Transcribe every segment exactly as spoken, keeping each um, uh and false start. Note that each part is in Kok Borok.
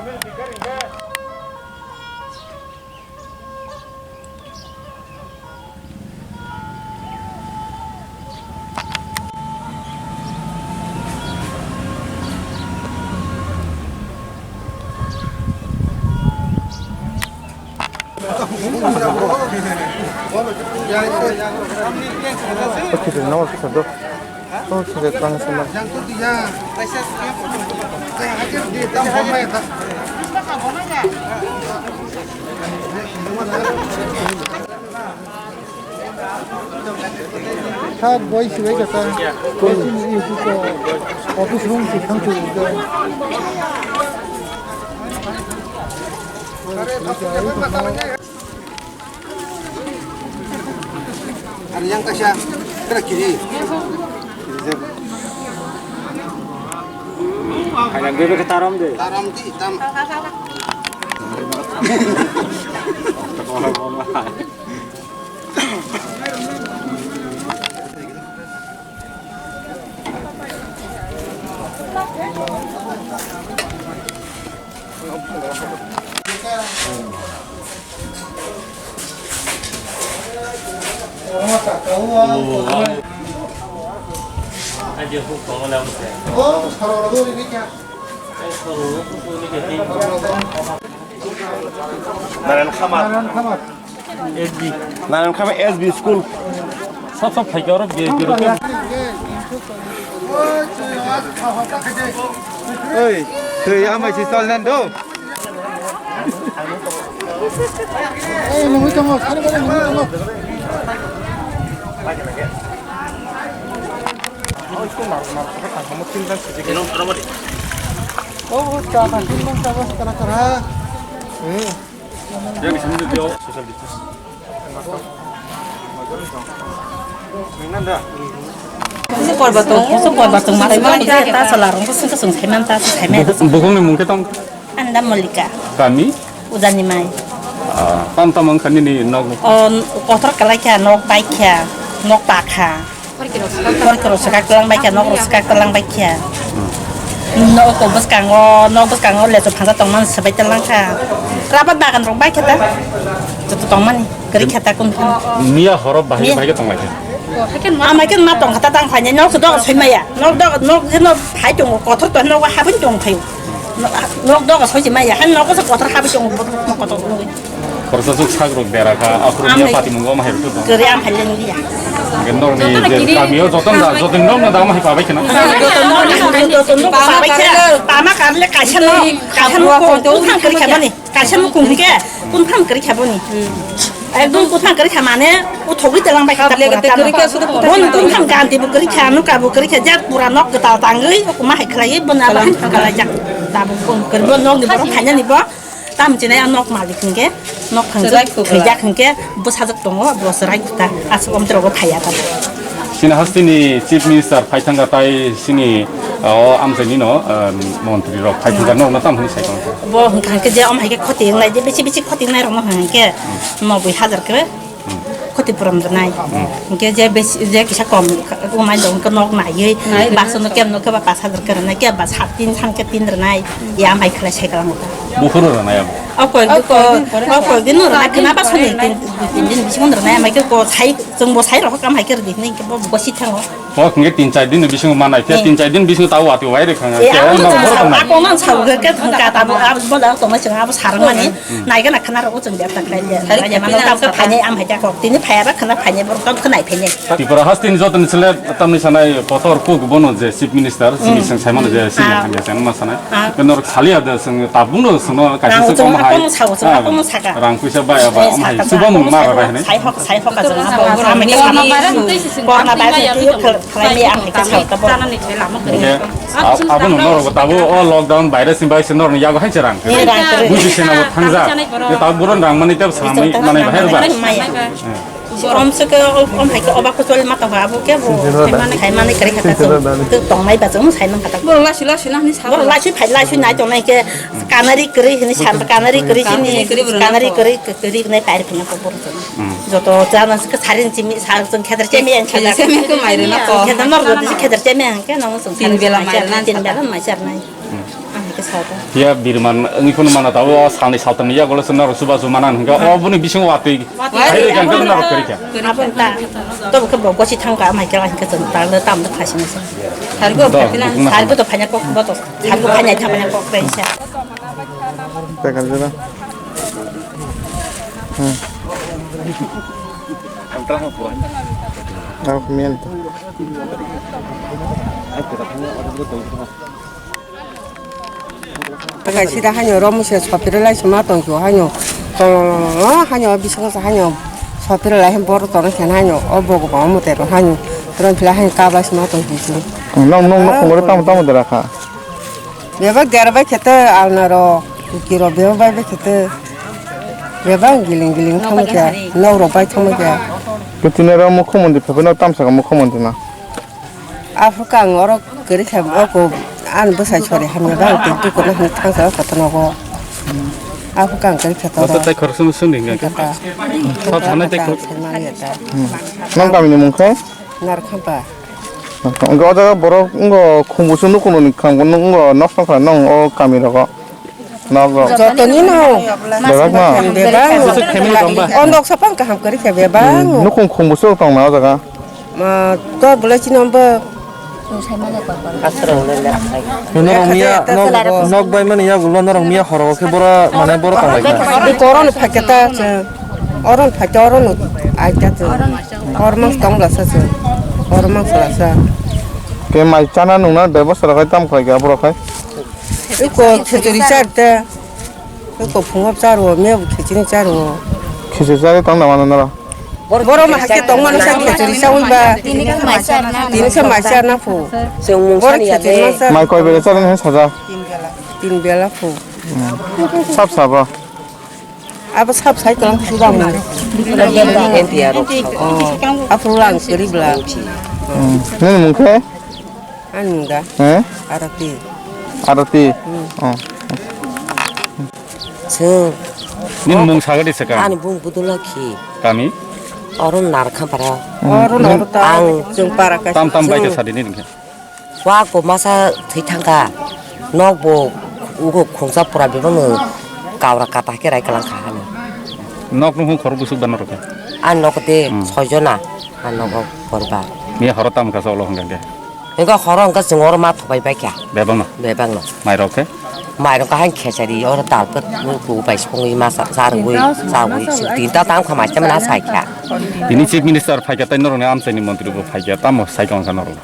Oke, no, oke, sir. Oh, sir, thank you so much. Thak boi sibai kata. Boi sini isi ko office room si thang tu. Ari yang kasih kena kiri. Kaya bebek tarom de. Tarom di tam. Narayan Khamar. Narayan Khamar S B school. Sab sab phaikhe oro ge-, ge-, ge-, Oi, twi amai si chol nan do. Ei, nungwi tongo, sari bari nungwi tongo. Oh, oh, cha kha, tin bang cha bang cha kha. Eh. Social distance. Kusu korba tong, kusu korba tong, mari mari ta, ta sala rong, kusu kusu saiman ta, saiman ta. Bukung ni mungke tong? Anda Malika. Kami? Ujani mai. Ah, tam tam ang kani ni nok. On kotor kalai kya, nok bai kya, nok pakha. Porkiro swkak talang bai kha, nok rok swkak talang bai kha. Nok bwskango, nok bwskango lecho phansa tongmani swbai talang kha. Rabar bagan rok bai kha ta. Joto tongmani, kwrwi kha ta kun kha. Miya horo bahai bahai khe tong lai kha. Amai khe ma tong kha ta tang kha ni nok dok soi maya. Nok dok nok je nok phai tongo, kothor to nok habun tong phaio. Nok dogo soi maya, han nogo se kotor habi tongo, nok kotor nugwi. Khoroksa suk sak rok dera kha, aphuru miya pati mungo ma hai rok tong. Gari am hai le nugwi ya. Gen nok ni je kami o joton da, joton nok na da ma hai pa bai khna. Joton nok, joton nok pa bai kha, pa ma kar le kaisa nok, kaisa nok kung, kung thang kari kha bani, kaisa nok kung ke, kung thang kari kha bani. Ekdom kuthang kwrwi kha mane, o thogwi telang bai kha ta pura tamo. Bon kuthang ganti bo kwrwi kha, nuka bo kwrwi kha, jak pura nok kwtal tangwi, o kuma hai khlaiwi, bo na bahai thang kalaijak. Tabuk bo kwrwi bo nokni borok khainani bo, tam chinai a nok malik hwnkhe, nok thang thwijak hwnkhe, bwsajak tongo, bo chwrai kwtal, aswk omtwrok bo phaiya ta. Chini hasteni Chief Minister phai thangkha tai chini, o, amchaini no, o, montri rok phai thangkha, norokno tamo hwnwi sai tongkha? Bo hwnkha hwnkhe je omo hai khe khoti wngnai, je bisi bisi khoti wngnai rokno hwnkha hwnkhe noboi hajar khe khoti puron rwnai. Hwnkhe je bisi, je kisa kom wngnai rok hwnkhe nok naiwi basono kebo no kebo pas hajar khe rwnai, kebo ba sat tin san khe tin rwnai, ya amai khlai sai kalang ta. Buphuru rwnai abo? O koi, o koi, o koi din no rwnai, khna ba soni tin, tin din bisingo rwnai, amai khe ko sai, chwng bo sai rok kam hai khe rwdi hwnwi khe bo, bo si thango. Hok hwnkhe tin char din ni bisingo manai khe, tin char din bisingo tabo watwi wai rwkha. E, abo no tong sa, ako no sa, hwnkhe thangka tabo, abo bola tongma chwng abo sarang mani, naigana khna rok chwng beta khlai le. Raja mano kam ka phane am haja kok, tini phaya ba khna phane bor kam khnai phane. Tripura hasteni jotoni sele tamni sanai kotor kuk bono je Chief Minister, chini seng saimano je sini hamya sen ma sanai. Norok khali ada seng tabung no seno kaisa se kom hai. Ako no sa, ako no saka. Rang puisa bai aba am hai. Subamung ma bai ne. Sai hok, sai hok ka jang abo. Corona virus twi yo khlai mi ang khe sa ta bo. Oke. Abo no norok tabo o lockdown virus ni bai se norok yago hai se rang. Buji se na bo thangja. Tabo buron rang mani tab samai manai bahai ba. Om se ke om hai ke oba ko chol ma tong abo ke bo. Khai mani, khai mani kari khata. Tong mai ba jong sai nang khata. Bo la sila sila ni sa. Bo la sui phai la sui nai tong nai ke kanari kari hini sa kanari kari sini kanari kari kari nai pai phina ko bo. Joto jana se ke sarin chimi sa jong khedar chimi an sa. Chimi ko mai re na ko. Khedar nor jodi khedar chimi an ke nong song. Tin bela mai na. Tin bela mai sar nai. Ya birman wngwi phano mana tabo o salni saltani yagulo se norok chubachu mana hwnka o boni bisingo watwi. Hai rwkha hwnka norok kwrwikha. Aboni ta tobo khe bo gosi thangkha amai khe hwnka chwng tangno tamno khasini se. Sarigo Do, phakina, bukung na sarigo to phanya kok boto. Sarigo phanya thamanya kok pensa. Pegal jora. Hmm. Ang miyan to. Kaisida haino oro muse sopirwlai sima tongkho haino tonglo haino bisingo se haino sopirwlai haino borok tongo khe haino o bogo bo omo tero haino tron phila haino kabla sima tongkho. Nong nong nong khungori tamo tamo dera kha. Bebak dera bai khete alna ro kiro bebak bai bai khete bebak giling giling thamo kya nok rok bai thamo kya. Kutine ro mukho mondi phepeno tamsaka mukho mondi na. Aphuru kang oro kwrwi kha, oko ani bwsai sori hamya bang tei dukuna hwnwi thangsa o kotonogo. Aphuru kang kwrwi kha toro. Asa tai khoroksa no songdi hwnka khe. Kata. Sab sanai tai khor- Sai mani ya ta. Hmm. Nang kamini mung khe? Narkhampa. Hwnkhe o jaga borok wngkha khumbusu nukhungni kham, wngkha nosto kha nang o kami rogo. Nogo. Jotoni no. Bebak no. Bebak. Bwswk family tong ba? O nok sapang kaham kwrwi khe bebak. Hmm, nukhung khumbusu tong na o jaga. Ma, to bwlai chini ombo. Norok miya, nok, nok bai mani yagulo norok miya horo khe boro, mane boro tong lai kha. Abi koron phaketa se. Oron phaketa oron aita se. Ormang tong la sa se. Ormang sa sa. Ke mai chana nungna bebosta rok khai tam khai kha borok khai. Iko khichuri char te. Iko phungo char o, me khichuri char o. Khichuri char tong na mano noro. Borok ma hakhe tong mano sa khichuri sa wi ba. Tini khe mai char na. Tini khe mai char na phu. Borok khichuri ma char. Mai koi bele char ni saja. Tin bela phu. Sap sabo. Abo sab sai tong sida mo. India rok. Oh, aphuru ang kwrwi bla. Hmm. Nini mung khe? Ani mung da. Eh? Arati. Arati. Hmm. Oh. Sir. Nini mung sagadi saka? Ani bung Budulakhi. Kami? Oro Narkhampara. Hmm. Oro Narkhampara. Ang jung para ka. Tam tam bai ka sadi nini khe. Wak bo masa thwi thangkha, nok bo ugo khungsa pura bebakno kaura kata khe rai kwlang kha hano. Nok nukhung khorok bwswk bana rwkha? Ani nok de Hmm. Soijona, ani nogo poribar. Miya horo tam kha sa ulo hwnkha khe? Hwnkha horo hwnkha chwng oro ma thobai bai kha. Bebakno? Bebakno. Mairok khe? Mairok kha hain khechari oro dal pet bo bai songwi ma sa, sa rwgwi, chawi, sing tinta tam kha mai chamani sai kha. Tini Chief Minister phaikha tei norokni amchaini montri bo phaikha, tamo sai tong kha norok?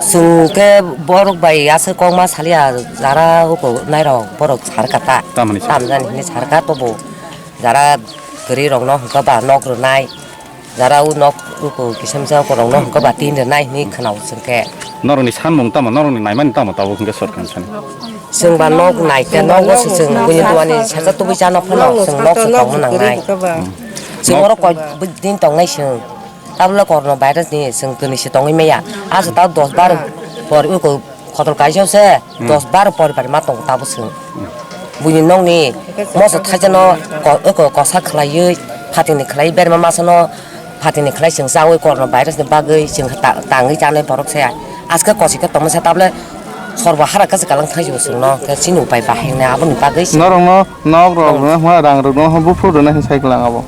Chwng khe borok bai aswk kokma saliya, jara uko nairok borok sarkha ta. Tamoni sa? Tamjani hinwi sarkha tobo. Jara kwrwi rokno hwnkha ba nok rwnai. Jara u nok uko kisa misa uko rokno hwnkha ba tin rwnai hinwi khwnao chwng khe. Norokni sanmung tamo, norokni naimani tamo tabuk hwnkhe sorkar sani? Chwng ba nok naikhe nogo se chwng buini duani sacha tubui chano phano chwng nok se tongna nangnai. Chwng oro koi din tongnai chwng. Tabole corona virus ni chwng tini se tongwi maya. Aso ta dos bar por uko khotol kaisa se Hmm. dos bar poribar ma tongo tabo chwng. Buini nokni moso thaisano ko-, uko kosa khwlaiwi phatingni khwlaiwi berma masano phatingni khwlai chwng chawi corona virus ni bagwi chwng ta-, tangwi chanai borok se. Aske kosi khe tongma se tabole sorbo hara khe se kalang thaisio chwngno khe chini upai bahai wngnai aboni bagwi chwng. Norokno nok rok rwna hwnba rang rwna hwnba buphuru rwna hwnwi sai kwlang abo.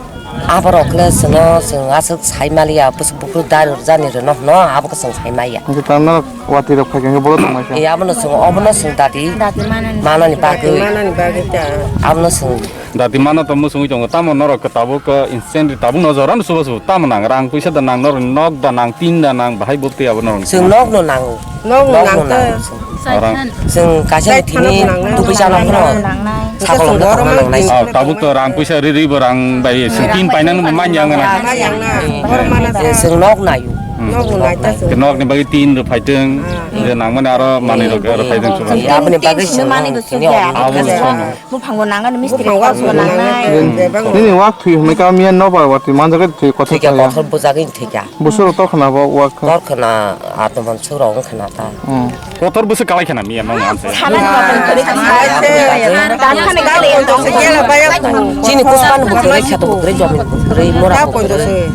Aborok le chwngno chwng aswk sai maliya, bwswk buphuru dari rwjani rwno hwno, abo khe chwng sai maya. Hwnkhe tang norok watwi rok phai khe bolo tong mai kha. E, abono chwng, obono chwng dati Dati manani. Manani bagwi. Dati manani bagwi ta. Abono chwng. Dati mano to muchungwi tongo, tamo norok khe tabuk, eh, instant tabuk no jora no chuba chuba tamo nang, rang puisa da nang, norok nok da nang, tin da nang, bahai bukti abo norok. Chwng nok no nango. Nok no Nok no nang ta. Nango chwng. Orang. Chwng kaisa Chai thini thana nangnai. Tubui chana phano. Nangnai. Sakol Chwng hwnna goro tongna ma nangnai. Thini Ah, tabuk to rang puisa riri bo rang bai chwng tin painang bo man yang na. Ma yang na. Goro ma na Eh, ta. Chwng nok nayo. Hmm. Nok no nai ta chwng. Ke nok ni bagwi tin ro phaiteng. Ah. Je nang mani aro manwi ro ro phaiteng chwng. Aboni bagwi chwng Tin sini manwi bo thini chukya. Abo no chwng. Buphango nangnai, mistri Buphango koso nangnai. Bebak Nini wak thwi hwnwi ka miya nobar watwi manjak thwi kothok Thwikya thaya. Kothok bwjagwi thwikya. Busur to khna bo wak kha. Tor khna atomon surok khna ta. Hmm. Kotor busu kalai khna miya nong amse. Salai ni kotor kare khna. Dan khana gale. Chini kuspan bukre khato bukre jomin bukre mora bukre.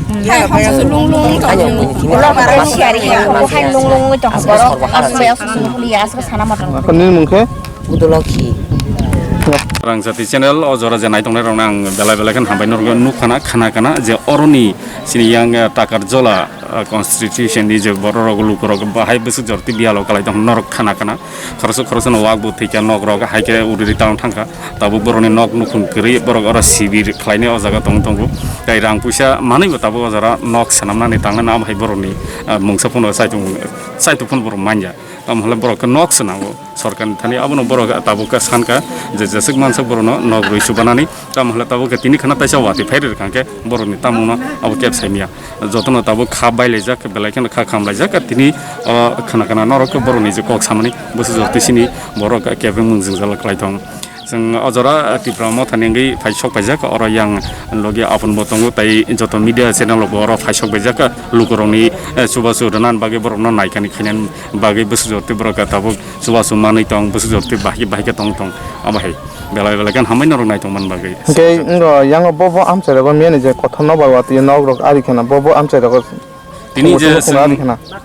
Lung lung. Anyo buni thini. Siyari ya, obo hai lung lung tongo borok, aswk bai aswk sini kuliya, aswk sana ma tongo. Nini mung khe? Budulokhi. Rang Jati channel o jora je naitongnai rokno ang belai belai khe hambai norok nukha na khana kana je oroni sini yang, eh, Takarjola, eh, constitution ni je borok rok luku rok bahai bwswk jor twi biyalo kalai tong norok khana kana. Khoroksa khoroksa no wak bo thwikha nok rok hai khe uri ri tang thangkha. Tabuk borokni nok nukhung kwrwi borok oro sibir khlainai o jaga tong tongo. Tai rang puisa manwi bo tabuk o jora nok swnamnani tangnani amo hai borokni, ah, mungsa phano saitung, saitung phano borok manya. Tamo hwnle borok khe nok swnango sorkarni thani abono borok tabuk khe sankha je jeswk manswk borokno nok rwi chubanani. Tamo hwnle tabuk khe tini khana taisa watwi phai rwkha hwnkhe borokni tamungno abo kebo saimanya. Jotono tabuk kha bailaijak, belai kheno kha khamlaijak, tini o khana khana norok borokni je kok samani bwswk jor twi sini borok kebengmung jwngjal khlai tong. Chwng o jora Tipra Mothani wngwi phai sok paijak, oro yang logi aphunbo tongo, tei joto media channel rokbo oro phai sok paijak, lukurokni, eh, chubachu rwnani bagwi borokno naikani khainani bagwi bwswk jor twi borok tabuk chubachu manwi tong, bwswk jor twi bahai bahai khe tong tong, abo hai belai belai khe hambai norok nai tongmani bagwi. Hwnkhe wngkha yango bo bo amchai rogo miyani je kothom no bai watwi nok rok ari kheno bo bo amchai rogo. Tini je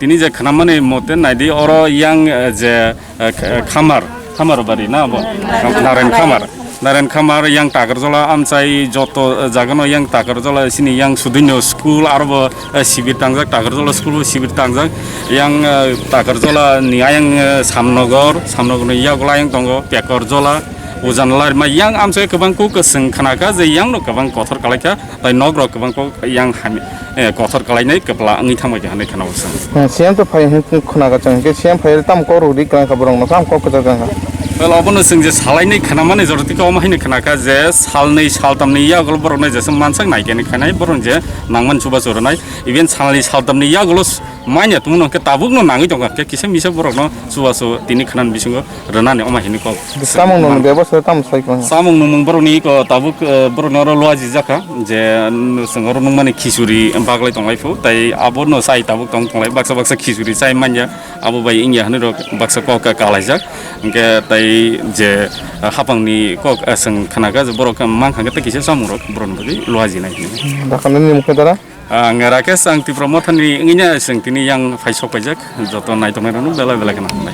Tini je khwnamani mote naidi oro yang, eh, je, eh, kh-, eh, khamar, khamar bari na bo? Naren khamar. Naren khamar yang Takarjola amchai joto, eh, jagano yang Takarjola sini yang suduino school aro bo, eh, sibir tangjak, Takarjola school bo sibir tangjak. Yang, eh, Takarjola ni ayang, eh, Samnogor, Samnogor ni yagulo ayang tongo Pekorjola, Ujanlarima yang amchai kwbang kuk kwswng khnakha je yang no kwbang kothor kalaikha. Tai nok rok kwbang kok yang hamya, eh, kothor kalainai kwpla wngwi thangbai kha hinwi khwnao chwng. Hmm, C M to phai hwn khwna ka chwng, hwnkhe C M phai tamo kok rwdi kwrang kha borok no, tamo kok kwchar kwrang kha. Well, obono chwng je salainai khwnamani jora twi kok omo haino khwna kha je salnwi saltamni yagulo borok no jesa mansak nai khe khainai borok je nangmani chubachu rwnai, even salnwi saltamni yagulo s-, manya tongmano hwnkhe tabukno nangwi tongkha, hwnkhe kisa misa borokno chubachu tini khwnani bisingo rwnani omo hinwi kok. Samung nung bebostha tamo sai kha. Samung nung borokni ko tabuk, eh, borokni oro luaji jakha je, mm, chwng oro nungmani khichuri baglai tonglai phu, tai abono sai tabuk tong tonglai baksa baksa khichuri chai manya, abo bai wngya hinwi rok baksa kok ka kalaijak. Hwnkhe tai je, eh, hapangni kok, eh, chwng khna kha je borok mankha khe tei kisa samung rok borokni bagwi luaji nai hinwi. Dakhanani mukhe dara? Ang Rakesh, ang Tipra Mothani wngya, chwng tini yang phai sok paijak, joto naitongnai rokno belai belai kheno hambai.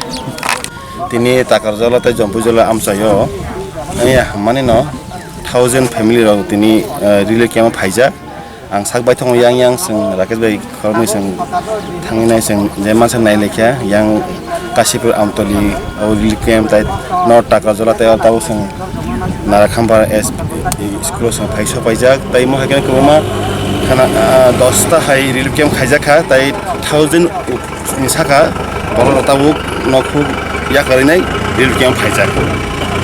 Tini Takarjola tei Jompuijola amchaio, eh, hamani no thousand family rok tini, eh, relief camp o phaijak. Ang sak bai thango yang yang chwng Rakesh bai khoroknwi chwng thangwi nai chwng je mansa nai lekha yang Kasipur Amtoli o relief camp tai North Takarjola tai o tabuk chwng Narakhambar S P school o chwng phai sok paijak, tai omo hai khe kwbangma khana, ah, dosta hai relief camp khaijak kha, tai thousand ni saka borok rok tabuk nok huk yakarwi nai relief camp phaijak.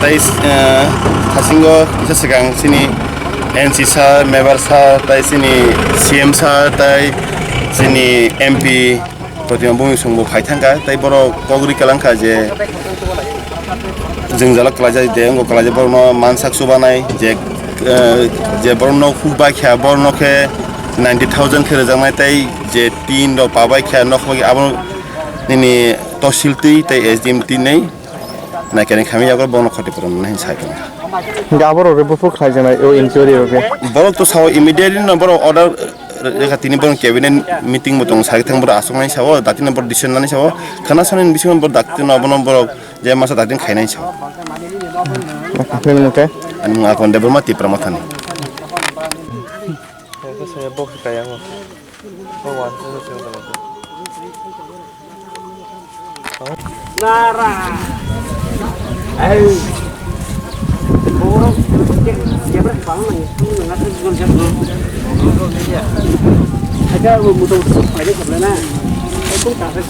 Tai, ah, thasingo kisa swkang chini N C sir, member sir, tai chini C M sir, tai chini M P Protima Bhumi Song bo phai thangkha, tai borok kok rwi kalang kha je jwngjalo kwlaijak de, wngbo kwlaijak borokno mansak chubanai je, eh, je borok nok huk bai kha, borokno khe ninety thousand khe rwjaknai, tai je tin rok pa bai kha nok bai kha, abo nini tosil twi tai S D M twi nei naikani khamwi yago borokno khoti purunai hinwi sai kha. Hingke aborok rw buphuru khlaijaknai o inquiry rok khe. Borok to sao immediately no borok order Rega tini borok cabinet meeting bo tongo, sai thang borok aswk nai sao, dakti no borok decision nani sao, khana sani bisingo borok dakti no abono borok je masa dakti khainai sao. Nini mung khe? Ani mung Akon Debbarma, Tipra Mothani.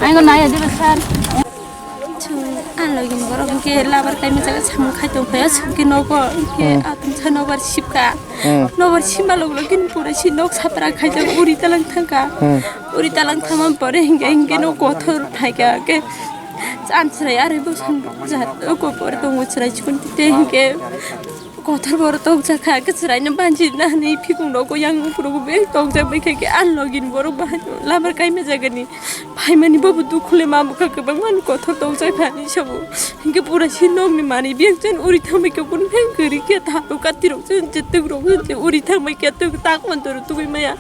Ang ko naya diba sir. Chwng ang logini borok hwnkhe labar kaima jaga samung khai tong phai o, chwng khe nogo hwnkhe atwng sa nobar sipka. Hmm. Nobar sima log log gini pura si nok sapra khaijak uri talang thangka. Hmm. Uri talang thangma pore hinke hinke no kothor thaika ke. Chan chwrai ari bo san jat ko pore tongo chwrai chikon tite hinke. Kotor borok tokjak kha, khe chwraino banchi na hwnwi phikung rogo yang ukhrogo be tokjak bai kha, khe ang login borok bahai labar kaima jagani phaimani bobo dukhu le ma bwkha kwbangma kotor tokjak kha ni sabo. Hinkhe pura si nokni manwi biyang chen uri thangbai khe kun pheng kwrwi khe thapro katirok chen chetok rok chen uri thangbai khe tok tak man toro tugui maya.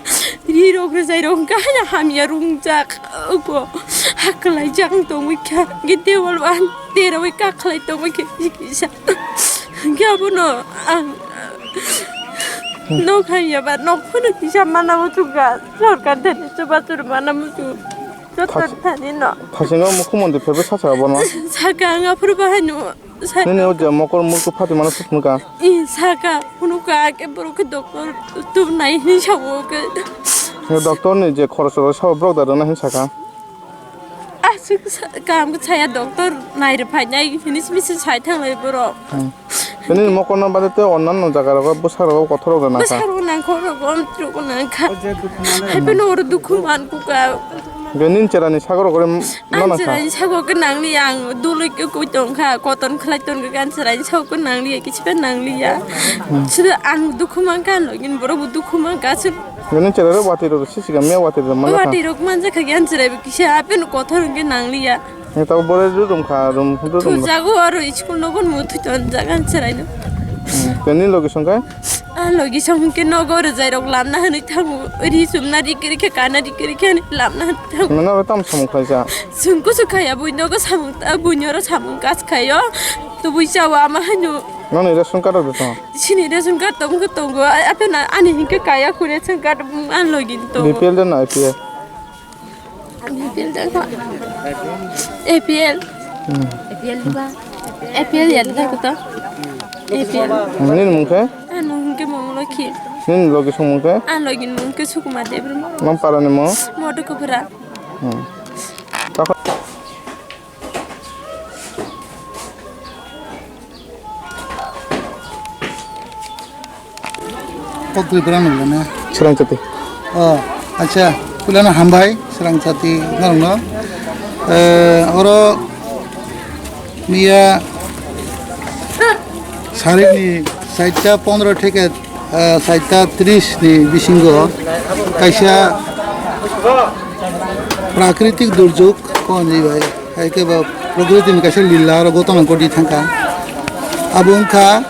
Ri rok rwjai rok hwnkhe haino hamya rungjak uko hakwlai jak tongwi kha. Hinkhe table ban terawi kakhlai tongwi khe kisa. Hinkhe abono ang nok hamya ba nok phano kisa mana muchunga sorkar thani chubachu mana muchungo. Joto thani no. Thasingo mukhumontri phaibo sacha abono. Saka ang aphuru bahai no. Nini o je mokol murku phati mano suk nuka. I saka phunukha ke borok khe doctor tubnai hinwi sabo khe. Doctor ni je khorok rok sabo borok da rwna hin saka. Aswk sa-, kaham khe saya doctor nairwphainai hinwi simi se sai thanglai borok. Hmm. Tini mokolno bade tei onnanno jaga rogo bwsarok kothorok rwna kha. Bwsarok nangkha, oro gom trok nangkha. Hai phano oro dukhu man kukha. Bini cherani sagoro gore mano kha. Ang cherani sago khe nangliya, ang dului khe koi tongkha, koton khlai tongkha, ang cherani sago khe nangliya, kichipha nangliya. Hmm. Sida ang dukhu mankha, ang login borok bo dukhu mankha. Nini chwrairok watwi rok sisi kha, miya watwi rok manjak kha. Watwi rok manjak kha, yan chwraibo kisa, apeno kothor hwnkhe nangliya. Tabuk bore rw rwm kha, rwm, rw rwm. Thujago aro school nogo muthwi tonjak ang chwraino. Hmm. Tei nini logi song khe? Ah, logi song hwnkhe nogo rwjai rok lamna hwnwi thango, ri chumna ri kwrwi khe, kana ri kwrwi khe hwnwi lamna hwnwi thango. Nang abo tamo samung khlaijak? Chwng kusu khaya, bui nogo samung, ah, bui noro samung kas khaio, tubui chao ama haino. Noni ration card rok tong? Sini ration card tong khe tongo, a-, apena ani hinkhe kaya kho ration card, mm, ang login tong. B P L de na A P L? B P L de kho. A P L. Hmm. A P L ba. A P L ya de kho to. A P L. Nini mung khe? Ano hinkhe mung lokhi. Nini logi song mung khe? Ang login mung khe Sukuma Debbarma. Nang para ni mung? Modu Kubra. Hmm. Kok Tripura nungla na? Srang chati. Oh, acha, pulana hambai, srang chati, norokno. Eh, oro miya sarikni saita pondro theke, eh, saita tris ni bisingo kaisa prakritik durjog konji bai. Hai khe ba Prokriti ni kaisa lila aro gotona goti thangkha. Abo wngkha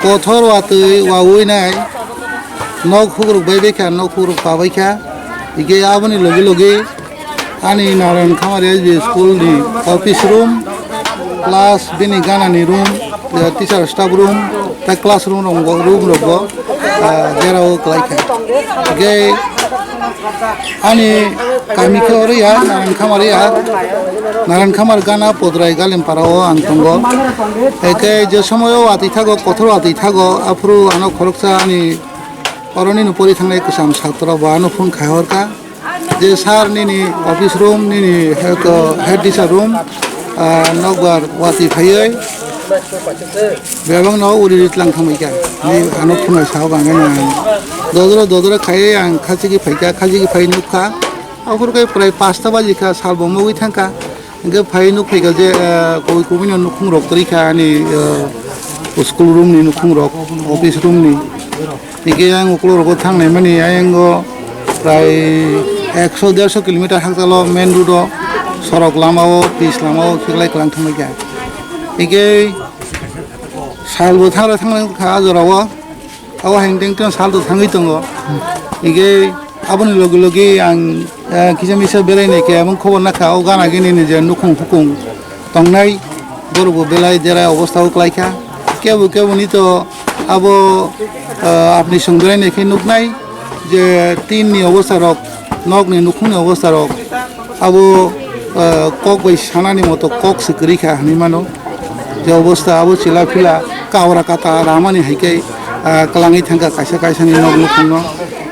kothor watwi wawi nai nok hugruk bai bai kha, nok hugruk pa bai kha. Hingke aboni logi logi ani Narayan Khamari S B school ni office room plus bini gana ni room, teacher staff room, tei classroom rok bo, room rok bo, ah, gherao kwlai kha. Hingke ani kami khe oro ya, Narayan Khamar ya, Narayan Khamar gana Podrai Galimpara o ang tongo. Hingke je somoyo watwi thago, kothor watwi thago, aphuru ano khoroksa ani oroni no pori thangnai kwcham satro bo ano phone khai hor kha. Je sir nini office room, nini head, head teacher room, ah, nokbar watwi phaiwi bebak no uri ri tlang thangwi kha. Ni ano phunai sao bangwi nang dodoro dodoro khaiwi ang khachigwi phaikha, khachigwi phai nukha. Aphuru khe prai pasta baji kha, sal bo mugwi thangkha. Hingke phai nuk phaikha je, ah, koi kubui no nukhung rok kwrwi kha ani, ah, school room ni nukhung rok, office room ni. Hingke yang ukulok rogo thangnai mani ayang o prai ekso derso kilometer hakchalo main road o sorok lama o, pis lama o khiklai kwlang thangbai kha. Hingke sal bo thangra thangna kha a jora o, abo hai teng teng sal do thangwi tongo. Hingke aboni logi logi ang, eh, kisa misa belai nai khe abong khobor nakha o gana gini ni je nukhung hukung tongnai borok bo belai jerai obostha o kwlai kha. Kebo kebo ni to abo, ah, apni song berai nai khe nuknai je tin ni obostha rok, nok ni nukhung ni obostha rok abo, ah, kok bai sanani moto kok se kwrwi kha hinwi mano. Je obostha abo chila phila kaura kata ramani hai khe, ah, kwlangwi thangkha kaisa kaisa ni nok nukhung no.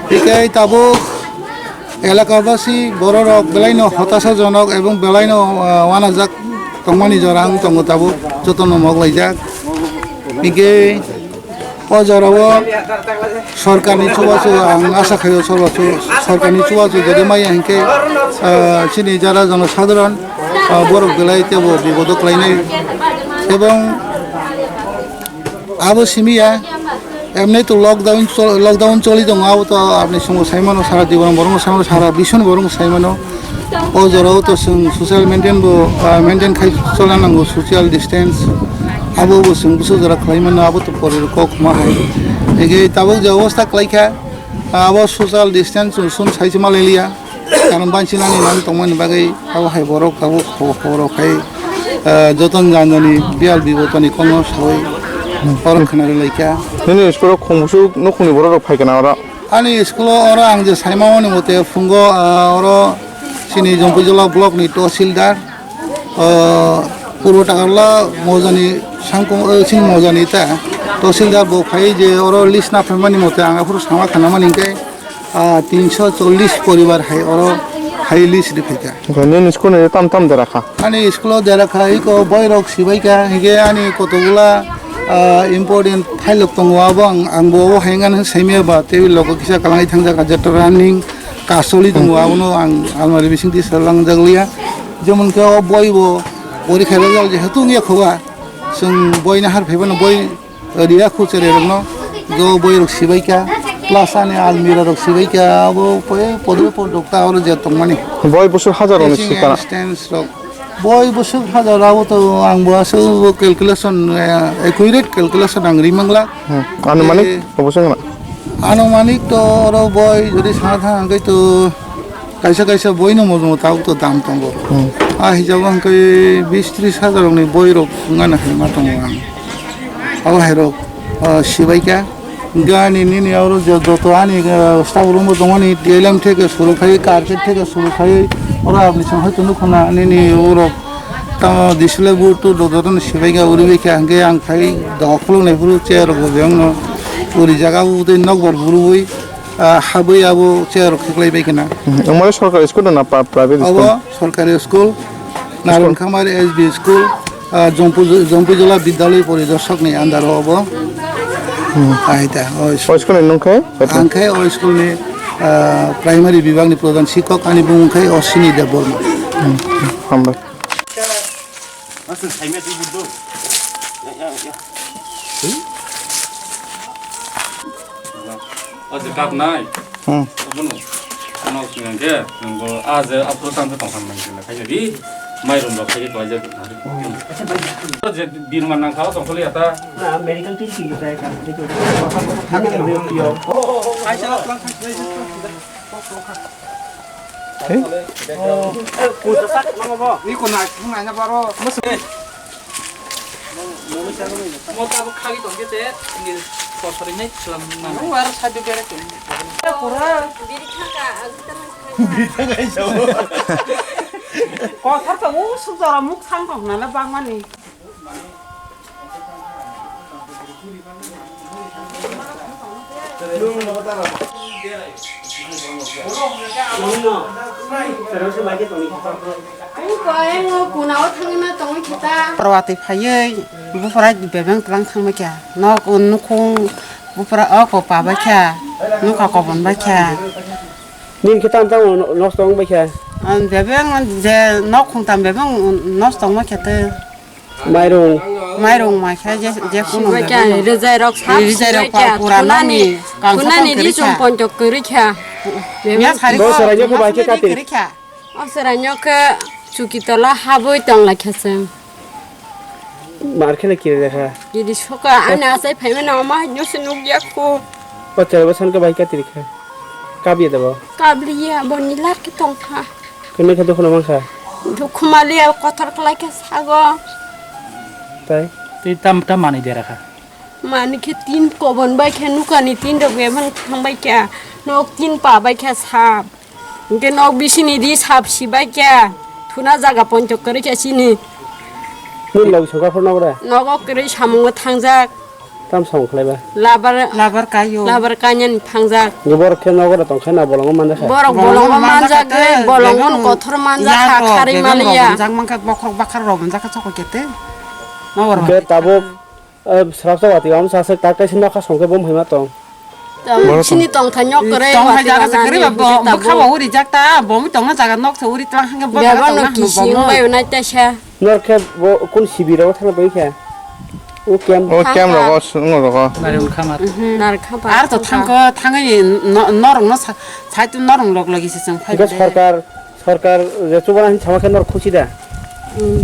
Hikai tabuk elaka basi borok rok belai no hotasa jonok ebong belai no, ah, wanajak tongmani jora wng tongo tabuk joto no mok laijak. Hinkhe o jora o sorkar ni chubachu ang asa khaio sorkar chu-, sorkar ni chubachu jodi maya hinkhe, ah, chini jara jono sadharon, ah, borok belai tebo bipodo kwlainai ebong Abo simi ya, emni to lockdown chol-, lockdown choli tongo, abo to apni songo sai mano, sara Tripura borok sai mano, sara biswni borok sai mano. O jora o to chwng social maintain bo, ah, maintain khai chola nango, social distance. Abo bo chwng bwswk jora khlai mano, abo to pore kok ma hai. Ege tabuk je obostha khlai kha, abo social distance chwng sum sai se ma le liya. Karon bansinani nang tongmani bagwi abo hai borok abo kho-, khoboro khai, ah, joton janjani biyal bibotoni kokno sawi borok khna rwlaikha. Nini school o khung busuk nukhungni borok rok phai kana oro? Ani school o oro ang je saimani mote phungo, ah, oro chini Jompuijala block ni tahsildar, ah, Purbo Takarla mojani sangkung, ah, chini mojani ta tahsildar bo phai je oro list na phaimani mote ang aphuru sama khanamani hinkhe ah, tinso chollish poribar hai oro hai list riphaikha. Nini school ni tam tam dera kha? Ani school o dera kha, iko boirok sibaikha, hingke ani kotogula, ah, important file rok tongo, abo ang, ang bo obo hai wngkha saimaya ba table rok kisa kwlangwi thangjak, ah, jeto running kasoli tongo, abono ang almari bisingtwi swlangjak liya. Jemon khe o boi bo porikha rwjak, jehetu wngya kho ba, chwng boi nahar phaibaino boi Riya khuchere rokno jo boi rok sibai kha, plus ani almira rok sibai kha, abo pore pore pore rok ta oro je tongmani. Boi busuk hajar rokni Teaching sikana. Assistants rok. Boi busuk hajar abo to ang bo aswk calculation, eh, accurate calculation ang ri mangla. Hmm. Anumanik Eh, obo se wngna? Anumanik to oro boi jodi sana thang hwnkhe to Kaisa kaisa boino mojomo tabuk to dam tongo. Hmm. A hisabo hwnkhe bis tris hajar rokni boirok wngmani hai ma tongo ang. Abo hairok, ah, sibaikha. Gani nini oro je joto ani, ah, staff room bo tongmani, T L M theke suru khai, carpet theke suru khai, oro apni chwng hoito nukho na nini oro tamo display board to joto no sibaikha, uribaikha hwnkhe ang khai doga khuluknai phuru chair rok bo bebak no uri jaga bo tei nokbar bwrwi. Ah, habwi abo chair rok kheklai bai khna. Hmm, omo le sorkari school na pa-, private school? Abo sorkari school, Narun Khamar S B school, ah, Jompu, Jompuijala Bidyalaya Poridorsok ni under o abo. Hmm. Ahita, o school. O school ni nung khe? Ang khe o school ni, ah, primary bibak ni pradhan sikok, ani bumung khe Ashwini Debbarma. Hmm, hambai. Aswk saimya twi budo. Ya, ya, ya. O je kap nai. Hmm. Abono. Ano sing ke, nang bo a je apro tang tong khan nang sing khai di. Mai rum rok khai ko je. O je bir man nang kha tong kholi ata. Na medical team ki tai ka. Ai sa lang. Hey? Kothar to o suk jora muk sang tong nana bangmani. Parwati phaiwi bufra bebeng twlang thangbai kha. Nok nukhung bufra o ko pabai kha. Nokha kobon bai kha. Nini khe tam tamo nosto wng bai kha? Ang bebeng je nok khungtam bebeng nosto wng bai kha te. Mairung. Mairung ma kha je, je kuno Sibai kha, bebeng. Rijai rok sap Rijai rok sibai kha. Pura Khunani, nani, kangsa khunani tong ri kwrwi chum kha. Ponchok kwrwi kha. Ya sari Bo ko, sarai nyo ko bai khe ma katiri. Kwrwi kha. O sarai nyo khe chuki tola habwi tong lai kha se. Mar khe le kiri lekha. Kiri soka, ani asai phaimani oma nyo se nukya ko. O tere bo san khe bai katiri kha. Kabiya da bo. Kabliya, bo ni lak khe tong kha. Kene khe dukhu no mankha. Dukhu maliya kothor khlai khe sago. Tai? Tei tam, tam manwi dera kha. Mani khe tin kobon bai khe nukani tin rok bebang thang bai kha. Nok tin pa bai kha sap. Hwnkhe nok bisini di sap si bai kha. Thuna jaga ponchok kwrwi kha sini. Nini logi soka phor nok ra? Nogo kwrwi samungo thangjak. Tam samung khlai ba? Labar, Labar kayo. Labar kanya ni thangjak. Borok khe nogo ra tong khe na bolongo manja kha? Borok bolongo manja kha, bolongo kothor manja kha, kharwi maliya. Rok, bebeng rok manjak mankha, bokhok bakhar rok manjak kha, chokol kete. Nogo ra. Hwnkhe tabuk, eh, srapsa watwi wng sa se tak kaisa nokha song khe bo hai ma tong. Tong, sini tong kha nyok kwrwi. Tong hai watwi jaga se kwrwi ba, bo, bo khabo uri jak ta, bo mi tong na jaga nok se uri tlang hangke bo jaga tong na hangke bo. Bebano kisi wng bai unai taisa. Nor khe bo kun sibiro thang bai khe? O camp. O camp rogo, swngo rogo. Narikhamar. Mhm, Narikhamar. Ar to thangkha. Thangkha, thangwi no-, norokno sa-, saitu norok log logi se chwng phai. Hingke de. Sorkar, sorkar je chubana hin sama khe norok khusi da? Hmm.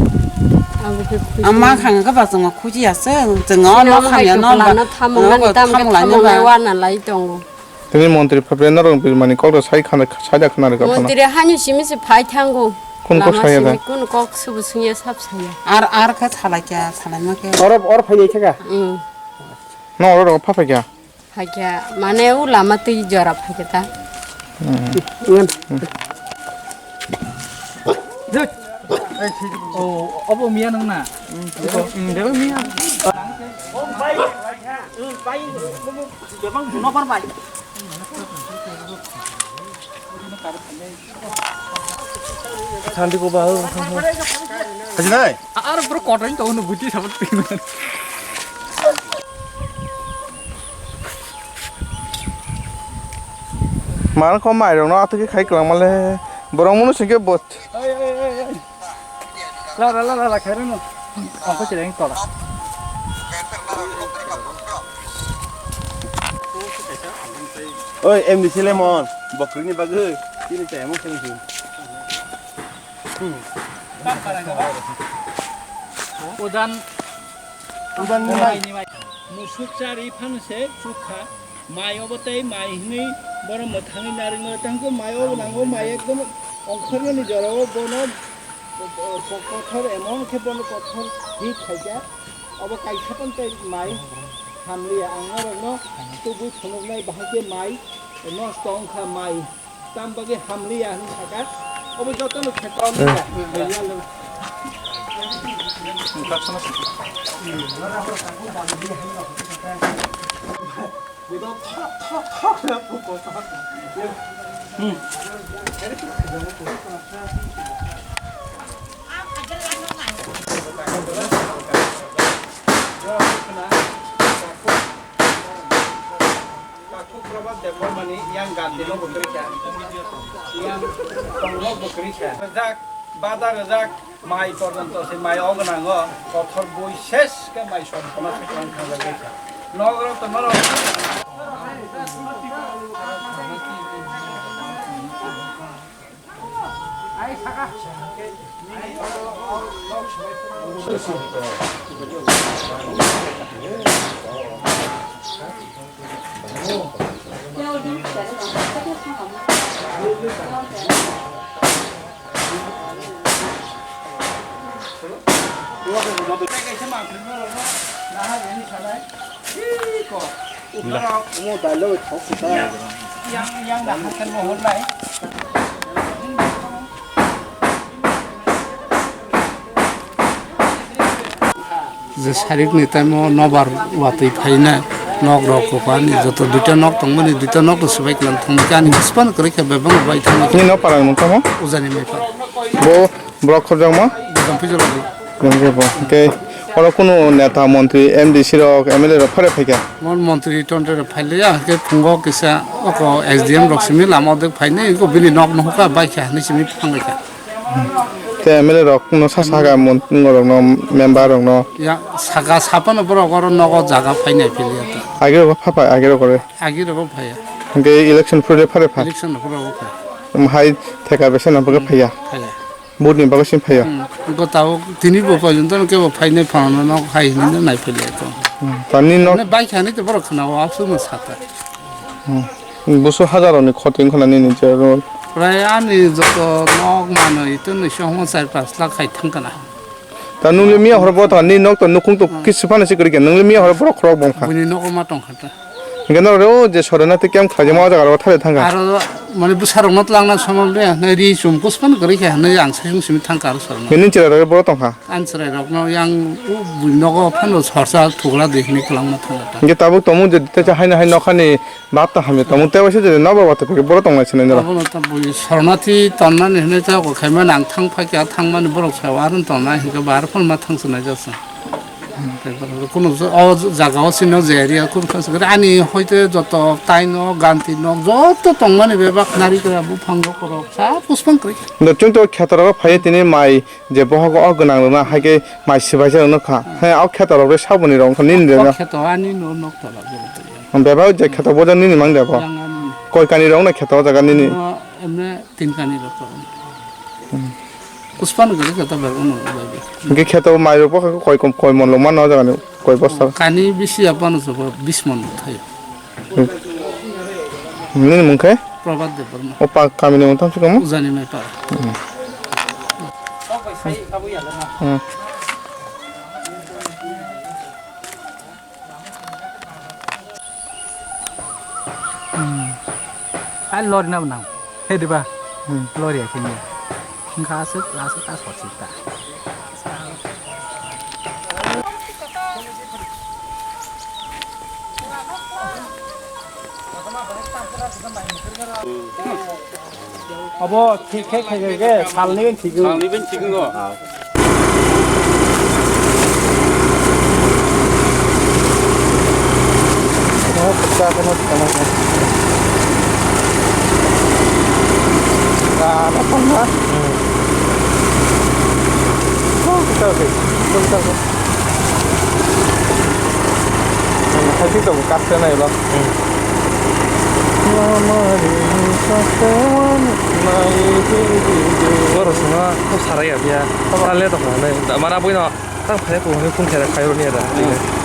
Abo khe khusi. Ama khang khe ba chwng khusi ya se, chwng no khang ya no ba. Thamung nani tam khe thamung lai no ba. Thamung lai wana lai tongo. Tini montri phapre norok bini mani kok rok sai khana, sai da khana rwkha phano. Montri hani simi se phai thango. Kun kok saya da? Lama simi kun kok subu sungya sab saya. Ar, ar khe salai kya, salai ma khe. Oro, or phai nai thaka? Mm. No oro ro pha phai kya? Phai kya, mane u lama twi jora phai kya ta. Mm. Oh, obo miya nang na? Mm, debo miya. Sandi ko ba. Hajinai. Ar bro kotor to no buti sabat. Mar ko mai rong no atu ke khai klang male. Borong munu singke bot. Ai, ai, ai, ai. La, la, la, la, la, khairano. Angko chireng tola. Oi, M D C lemon, bokrini bagwi, chini chayamo khairano. Udan, udan ni mai. Musuk chari phan se chukha. Mai obo tei mai hwnwi bono mwthangwi narwknai, tei hwnkhe mai obo nango, mai ekdom ongkhornani jorao bono kothor, emon khe bono kothor hit khaikha. Obo kaisa phano tei mai hamliya, ang norokno tubui phunuknai, bahai khe mai nosto wngkha, mai. Tam bagwi hamliya hwnwi sakha, obo jotono kheto hamliya. Takhuk Prabhat Debbarmani yang Gandhi no bo kwrwi kha, yang Tongno bo kwrwi kha. Rwjak, bada rwjak, mai porjonto se mai o gwnango, kothor bui ses khe mai som khona se kwrwng thangjak bai kha. Nogo to norok. Je sarikni taimo nobar watwi phaina nok rok kopani joto duita nok tongmani, duita nok no swbai kwlang thangma khe ani bwswkano kwrwi khe bebak bai thangma khe. Nini nok parang mung tamo? Ujani mai pha. Bo Borok khorjakma? Bwsang pijolo di. Bwsang pijolo. Hwnkhe oro kunu neta, montri, M D C rok, M L A rok phare phaikha? Mon montri tontri rok phailiya, hwnkhe phungo kisa oko S D M rok simi lama dek phainai, eko bini nok nuhukha, baikha hinwi simi thanglai kha. Tei M L A rok no sa sakha, mon-, rok no, member rok no. Ya, saka sapano borok oro nogo jaga phainai philiya ta. Agi rok pha phai, agi rok ore. Agi rok phaiya. Hwnkhe election phurle phare pha? Election phurle phai. Hai theka bese na bagwi phaiya? Phaiya. Vote ni bagwi simi phaiya. Hmm. Gotao tini bo porjonto no kebo phainai phano no hai hinwi no naiphailaikha. Hmm. Tani nok. Mane bai khani to borok khna o aswk no sata. Hmm. Busu hajar ni khoti wngkha nini je ro. Prai ani joto nok manwi to nwi sohmo char panch lakh khai thang kana. Ta nungli miya horo bo ta ni nok to nukung to kisi phano se kwrwi khe nungli miya horo borok khorok bong kha. Bini nogo ma tong kha ta. Hingke no rw je sorana te kem khlaijama o jaga ro thale thang kha. Aro mane bwsarokno twlangna somal de, hwnwi ri chum kuspano kwrwi khe hwnwi ang saichung simi thang kha aro sorna. Nini chwrairok boro tong kha? Ang chwrairokno yang o buini nogo phano sorsa thugla de hwnwi kwlangma thang kha. Hingke tabuk tongmung je teisa haino hai nokhani bap ta hamya tongmung tei waisa je nobar watwi phai khe boro tongnai sinai norok. Abono ta bui sornathi tonnani hwnwi ta kok khaimani ang thang phai kha, thangmani borok sao aro tonna hingke bo aro phano ma thang swnai jasa. Kuno o jaga o sino je area kuno kha se ani hoite joto tai nok, ganti nok joto tongmani bebak narikra buphang rok rok sa puspang kri. Ndo chwng to kheto rok phai tini mai je bohogo o gwnang rwna hai khe mai sibaisa rwno kha. He o kheto rok re saboni rok wngkha nini rwna. Kheto ani no nok tala. Bebak je kheto boja nini mang de bo. Koi kani rok na kheto o jaga nini. Emne tin kani rok. Puspano gari kata bai uno bai. Hingke kheto mairok bo koi kom, koi mon longma no jaga ni koi bosta. Kani bisi apano sobo bis mon thai. Nini mung khe? Prabhat Debbarma. O pa kami ni mung tang chukamo? Ujani mai pa. Hmm. Hmm. Ai lori na nang. He diba? Hmm. Lori ya kini. Engka asuk, asuk ta sot sita. Abo thik khe khe khe khe salni ben thik. Salni ben thik go. Haisi tongo kaste nai ba. Hmm. Oro sima ko sarai ya biya. Ko ale to kha nai. Mana bui no tang phai ko ni phun khe khai ro ni da. Hmm.